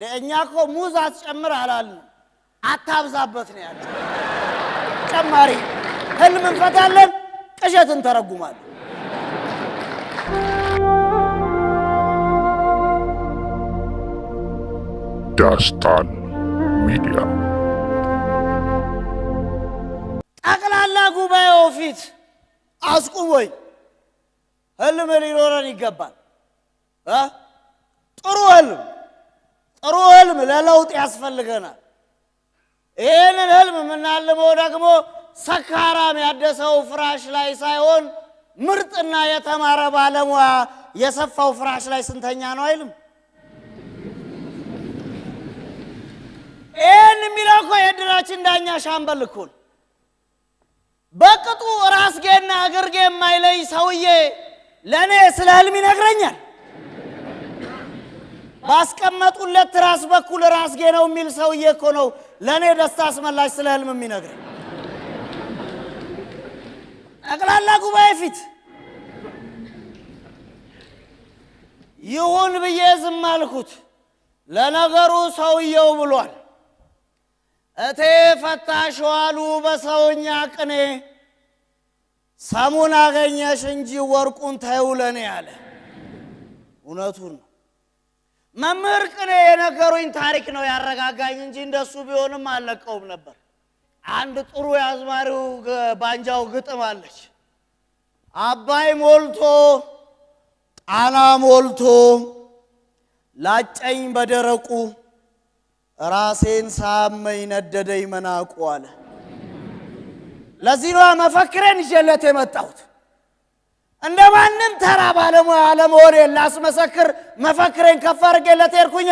እኛ እኮ ሙዝ አትጨምር አላልንም፣ አታብዛበት ነው ያለው። ጨማሪ ህልም እንፈታለን፣ ቅዠት እንተረጉማለን። ዳስታን ሚዲያ። ጠቅላላ ጉባኤው ፊት አስቁሞኝ ህልም ሊኖረን ይገባል። ጥሩ ህልም፣ ጥሩ ህልም ለለውጥ ያስፈልገናል። ይህንን ህልም የምናልመው ደግሞ ሰካራም ያደሰው ፍራሽ ላይ ሳይሆን ምርጥና የተማረ ባለሙያ የሰፋው ፍራሽ ላይ ስንተኛ ነው አይልም። ይህን የሚለው እኮ የእድራችን ዳኛ ሻምበል እኮ ነው። በቅጡ ራስጌና እግርጌ የማይለይ ሰውዬ ለእኔ ስለ ህልም ይነግረኛል። ባስቀመጡለት ራስ በኩል ራስጌ ነው የሚል ሰውዬ እኮ ነው ለእኔ ደስታ አስመላሽ ስለ ህልም የሚነግረኝ። ጠቅላላ ጉባኤ ፊት ይሁን ብዬ ዝም አልኩት። ለነገሩ ሰውየው ብሏል። እቴ ፈታሽዋሉ በሰውኛ ቅኔ ሰሙን አገኘሽ እንጂ ወርቁን ተይው ለኔ አለ። እውነቱን ነው። መምህር ቅኔ የነገሩኝ ታሪክ ነው ያረጋጋኝ እንጂ እንደሱ ቢሆንም አልለቀውም ነበር። አንድ ጥሩ የአዝማሪው ባንጃው ግጥም አለች። አባይ ሞልቶ ጣና ሞልቶ ላጨኝ በደረቁ ራሴን ሳመኝ ነደደኝ መናቁ አለ። ለዚህ ነው መፈክሬን ይዤለት የመጣሁት። እንደ ማንም ተራ ባለሙያ አለመሆኔን ላስመሰክር መፈክሬን ከፍ አድርጌለት ሄድኩኛ።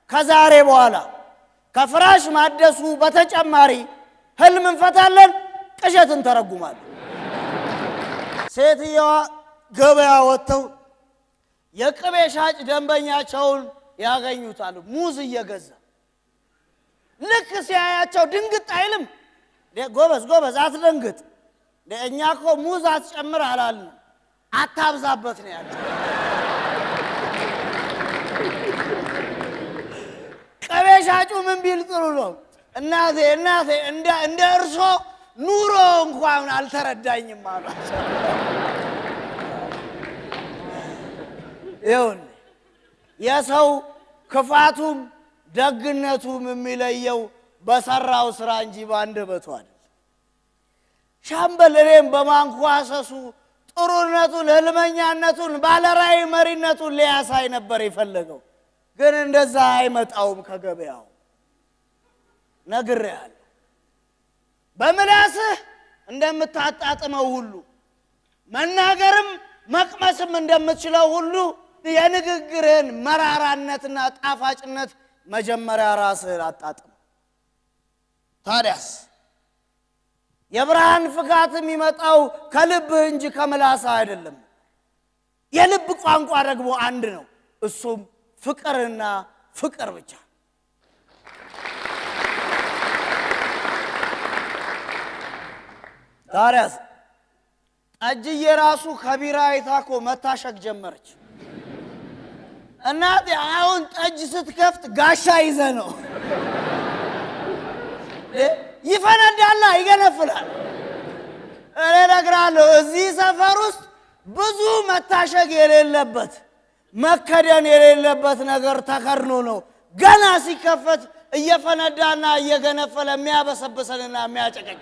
ከዛሬ በኋላ ከፍራሽ ማደሱ በተጨማሪ ህልም እንፈታለን፣ ቅዠት እንተረጉማለን። ሴትየዋ ገበያ ወጥተው የቅቤ ሻጭ ደንበኛቸውን ያገኙታል፣ ሙዝ እየገዛ። ልክ ሲያያቸው ድንግጥ አይልም? ጎበዝ ጎበዝ፣ አትደንግጥ። እኛ እኮ ሙዝ አትጨምር አላልንም፣ አታብዛበት ነው ያለው። ቅቤ ሻጩ ምን ቢል ጥሩ ነው? እናቴ እናቴ፣ እንደ እርሶ ኑሮ እንኳን አልተረዳኝም አሏቸው። ይኸውልህ የሰው ክፋቱም ደግነቱም የሚለየው በሰራው ስራ እንጂ በአንደበቱ አይደለም። ሻምበል እኔም በማንኳሰሱ ጥሩነቱን፣ ህልመኛነቱን፣ ባለራዕይ መሪነቱን ሊያሳይ ነበር የፈለገው። ግን እንደዛ አይመጣውም ከገበያው። ነግሬሃለሁ። በምላስህ እንደምታጣጥመው ሁሉ መናገርም መቅመስም እንደምትችለው ሁሉ የንግግርህን መራራነትና ጣፋጭነት መጀመሪያ ራስህን አጣጥም። ታዲያስ የብርሃን ፍካት የሚመጣው ከልብህ እንጂ ከምላስህ አይደለም። የልብ ቋንቋ ደግሞ አንድ ነው፣ እሱም ፍቅርና ፍቅር ብቻ። ታዲያስ ጠጅዬ ራሱ ከቢራ አይታ እኮ መታሸግ ጀመረች። እናቴ አሁን ጠጅ ስትከፍት ጋሻ ይዘ ነው ይፈነዳላ፣ ይገነፍላል። እኔ እነግርሃለሁ እዚህ ሰፈር ውስጥ ብዙ መታሸግ የሌለበት መከደን የሌለበት ነገር ተከድኖ ነው ገና ሲከፈት እየፈነዳና እየገነፈለ የሚያበሰብሰንና የሚያጨቀጭ።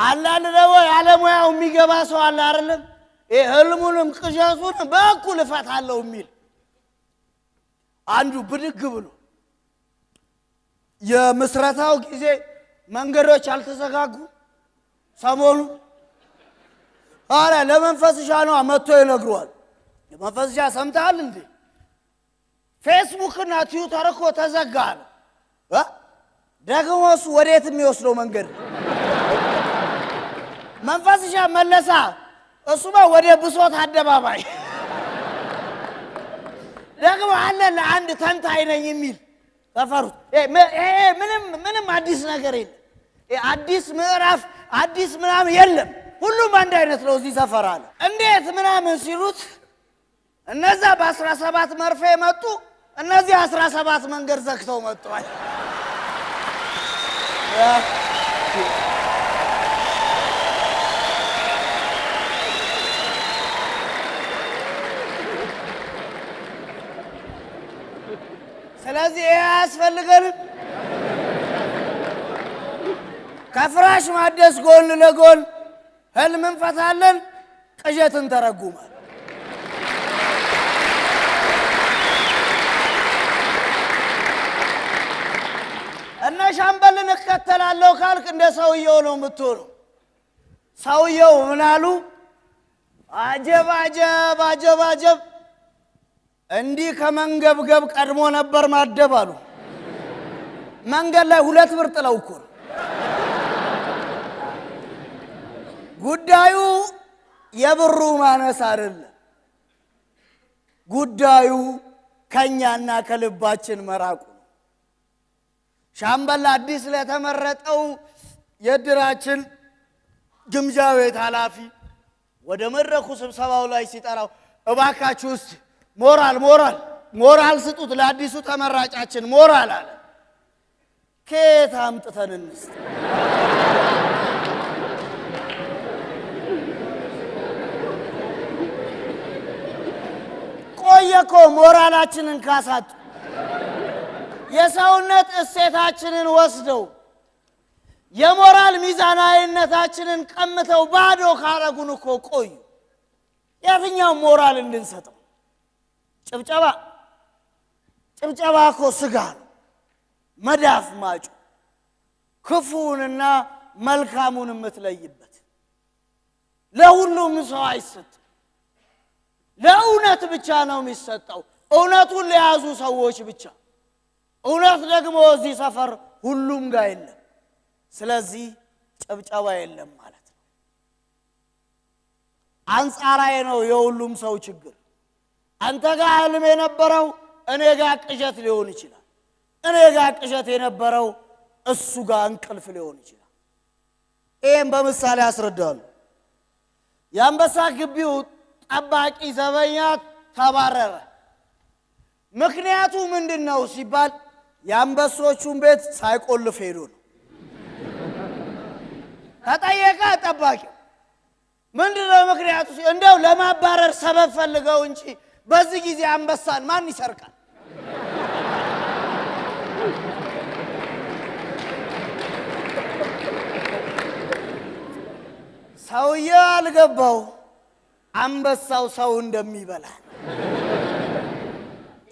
አንዳንድ ደግሞ ያለሙያው የሚገባ ሰው አለ አይደለም? ይሄ ህልሙንም ቅዠቱንም በእኩል እፈታለሁ የሚል። አንዱ ብድግ ብሎ የምስረታው ጊዜ መንገዶች አልተዘጋጉ ሰሞኑ አረ ለመንፈስሻ ነው መጥቶ ይነግረዋል። ለመንፈስሻ ሰምተሃል እንዴ? ፌስቡክ እና ትዊተር እኮ ተዘጋ አለ። ደግሞ እሱ ወዴት የሚወስደው መንገድ ነው? መንፈስሻ መለሳ እሱማ ወደ ብሶት አደባባይ። ደግሞ አለ ለአንድ ተንታኝ ነኝ የሚል ሰፈሩት። ይሄ ምንም አዲስ ነገር የለም። አዲስ ምዕራፍ አዲስ ምናምን የለም። ሁሉም አንድ አይነት ነው እዚህ ሰፈር አለ። እንዴት ምናምን ሲሉት እነዛ በ17 መርፌ መጡ፣ እነዚህ 17 መንገድ ዘግተው መጥተዋል። ስለዚህ ይሄ አያስፈልገንም። ከፍራሽ ማደስ ጎን ለጎን ህልም እንፈታለን፣ ቅዠት እንተረጉማለን። እነ ሻምበልን እከተላለሁ ካልክ እንደ ሰውየው ነው የምትሆነው። ሰውየው ምን አሉ? አጀብ አጀብ አጀብ አጀብ፣ እንዲህ ከመንገብገብ ቀድሞ ነበር ማደብ አሉ። መንገድ ላይ 2 ብር ጥለው እኮ ነው። ጉዳዩ የብሩ ማነስ አይደለም። ጉዳዩ ከኛና ከልባችን መራቁ ነው። ሻምበል አዲስ ለተመረጠው የእድራችን ግምጃ ቤት ኃላፊ ወደ መድረኩ ስብሰባው ላይ ሲጠራው እባካችሁ እስቲ ሞራል ሞራል ሞራል ስጡት ለአዲሱ ተመራጫችን ሞራል አለ። ከየት አምጥተን እንስጥ? ቆየ እኮ ሞራላችንን ካሳጡ፣ የሰውነት እሴታችንን ወስደው የሞራል ሚዛናዊነታችንን ቀምተው ባዶ ካረጉን እኮ ቆዩ። የትኛው ሞራል እንድንሰጠው? ጭብጨባ ጭብጨባ እኮ ስጋ ነው፣ መዳፍ ማጩ፣ ክፉንና መልካሙን የምትለይበት። ለሁሉም ሰው አይሰጥም፣ ለእውነት ብቻ ነው የሚሰጠው። እውነቱን ለያዙ ሰዎች ብቻ። እውነት ደግሞ እዚህ ሰፈር ሁሉም ጋር የለም። ስለዚህ ጭብጨባ የለም ማለት ነው። አንጻራዊ ነው የሁሉም ሰው ችግር። አንተ ጋር ህልም የነበረው እኔ ጋር ቅዠት ሊሆን ይችላል። እኔ ጋር ቅዠት የነበረው እሱ ጋር እንቅልፍ ሊሆን ይችላል። ይሄን በምሳሌ አስረዳለሁ። የአንበሳ ግቢው ጠባቂ ዘበኛ ተባረረ። ምክንያቱ ምንድነው ሲባል የአንበሶቹን ቤት ሳይቆልፍ ሄዶ ነው። ተጠየቀ ጠባቂው፣ ምንድነው ምክንያቱ? እንደው ለማባረር ሰበብ ፈልገው እንጂ በዚህ ጊዜ አንበሳን ማን ይሰርቃል? ሰውየው አልገባው አንበሳው ሰው እንደሚበላ።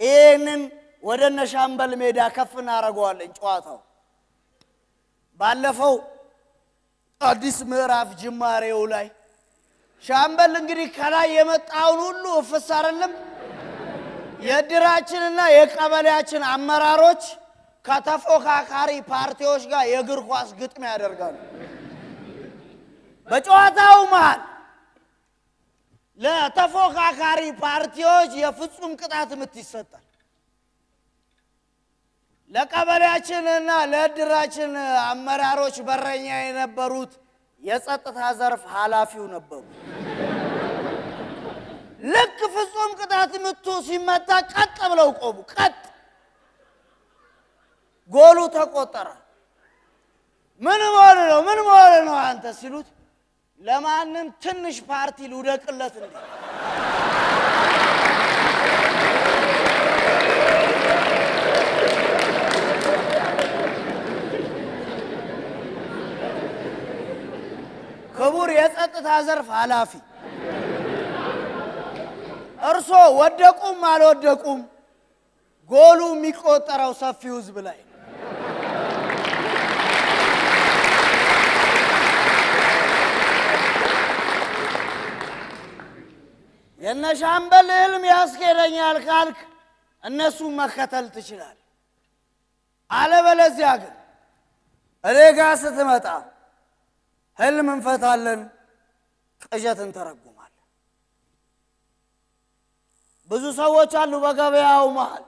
ይሄንን ወደ እነ ሻምበል ሜዳ ከፍ እናደርገዋለን ጨዋታው። ባለፈው አዲስ ምዕራፍ ጅማሬው ላይ ሻምበል እንግዲህ ከላይ የመጣውን ሁሉ እፍስ አይደለም። የእድራችንና የቀበሌያችን አመራሮች ከተፎካካሪ ፓርቲዎች ጋር የእግር ኳስ ግጥሚያ ያደርጋሉ። በጨዋታው መሃል ለተፎካካሪ ፓርቲዎች የፍጹም ቅጣት ምት ይሰጣል። ለቀበሌያችንና ለእድራችን አመራሮች በረኛ የነበሩት የጸጥታ ዘርፍ ኃላፊው ነበሩ። ልክ ፍጹም ቅጣት ምቱ ሲመታ ቀጥ ብለው ቆሙ። ቀጥ ጎሉ ተቆጠረ። ምን መሆን ነው? ምን መሆን ነው አንተ ሲሉት ለማንም ትንሽ ፓርቲ ልውደቅለት እንዴ? ክቡር የጸጥታ ዘርፍ ኃላፊ እርሶ ወደቁም አልወደቁም ጎሉ የሚቆጠረው ሰፊው ሕዝብ ላይ ነው። የነሻምበል ህልም ያስኬደኛል ካልክ እነሱን መከተል ትችላለህ። አለበለዚያ ግን እኔ ጋር ስትመጣ ህልም እንፈታለን፣ ቅዠት እንተረጉማለን። ብዙ ሰዎች አሉ በገበያው መሃል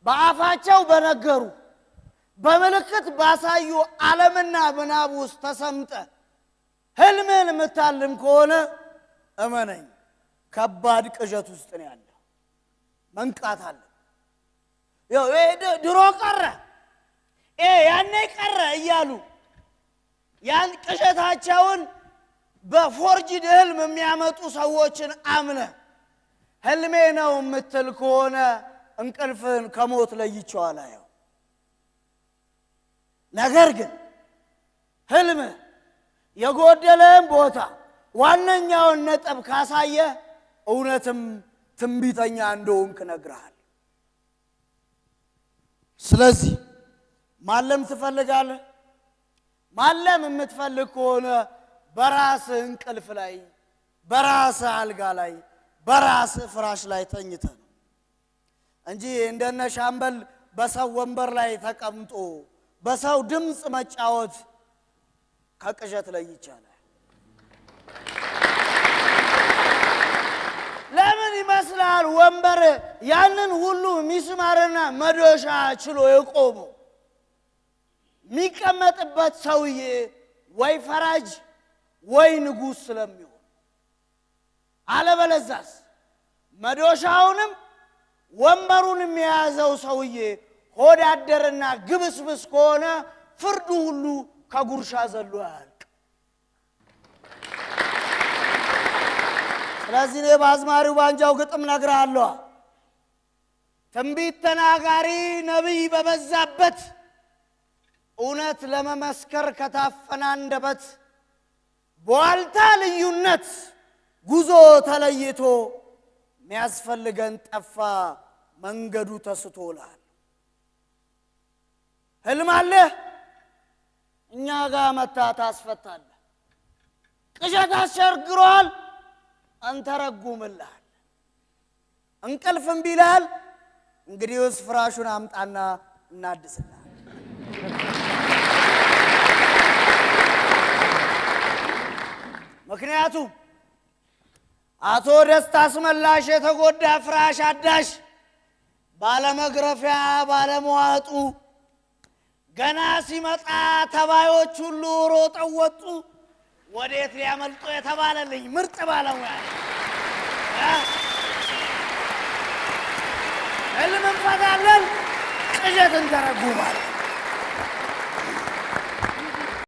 በአፋቸው በነገሩ በምልክት ባሳዩ ዓለምና ምናብ ውስጥ ተሰምጠ ህልምህን የምታልም ከሆነ እመነኝ ከባድ ቅዠት ውስጥ ነው ያለው። መንቃት አለ። ድሮ ቀረ ያኔ ቀረ እያሉ ያን ቅዠታቸውን በ forged ህልም የሚያመጡ ሰዎችን አምነ ህልሜ ነው የምትል ከሆነ እንቅልፍህን ከሞት ለይቼው አላየው። ነገር ግን ህልምህ የጎደለህን ቦታ ዋነኛውን ነጥብ ካሳየ እውነትም ትንቢተኛ እንደሆንክ እነግርሃለሁ። ስለዚህ ማለም ትፈልጋለህ? ማለም የምትፈልግ ከሆነ በራስህ እንቅልፍ ላይ፣ በራስህ አልጋ ላይ፣ በራስህ ፍራሽ ላይ ተኝተህ ነው እንጂ እንደነ ሻምበል በሰው ወንበር ላይ ተቀምጦ በሰው ድምፅ መጫወት ከቅዠት ላይ ይቻላል። ለምን ይመስላል ወንበር ያንን ሁሉ ሚስማርና መዶሻ ችሎ የቆመው? የሚቀመጥበት ሰውዬ ወይ ፈራጅ ወይ ንጉሥ ስለሚሆን፣ አለበለዛስ መዶሻውንም ወንበሩን የያዘው ሰውዬ ሆዳደርና ግብስብስ ከሆነ ፍርዱ ሁሉ ከጉርሻ ዘሎ አያልቅ። ስለዚህ እኔ በአዝማሪው ባንጃው ግጥም እነግርሃለሁ። ትንቢት ተናጋሪ ነቢይ በበዛበት፣ እውነት ለመመስከር ከታፈነ አንደበት፣ በዋልታ ልዩነት ጉዞ ተለይቶ የሚያስፈልገን ጠፋ መንገዱ ተስቶ እልሃለሁ። ህልም አለህ? እኛ ጋር መታ ታስፈታለህ። ቅዠት አስቸግሮሃል? እንተረጉምልሃል። እንቅልፍ እምቢ ይልሃል? እንግዲህስ ፍራሹን አምጣና እናድስልሃል። ምክንያቱም አቶ ደስታ አስመላሽ የተጎዳ ፍራሽ አዳሽ፣ ባለመግረፊያ ባለመዋጡ ገና ሲመጣ ተባዮች ሁሉ ሮጠው ወጡ። ወዴት ሊያመልጡ የተባለልኝ ምርጥ ባለሙያ። ህልም እንፈታለን፣ ቅዠት እንተረጉማለን።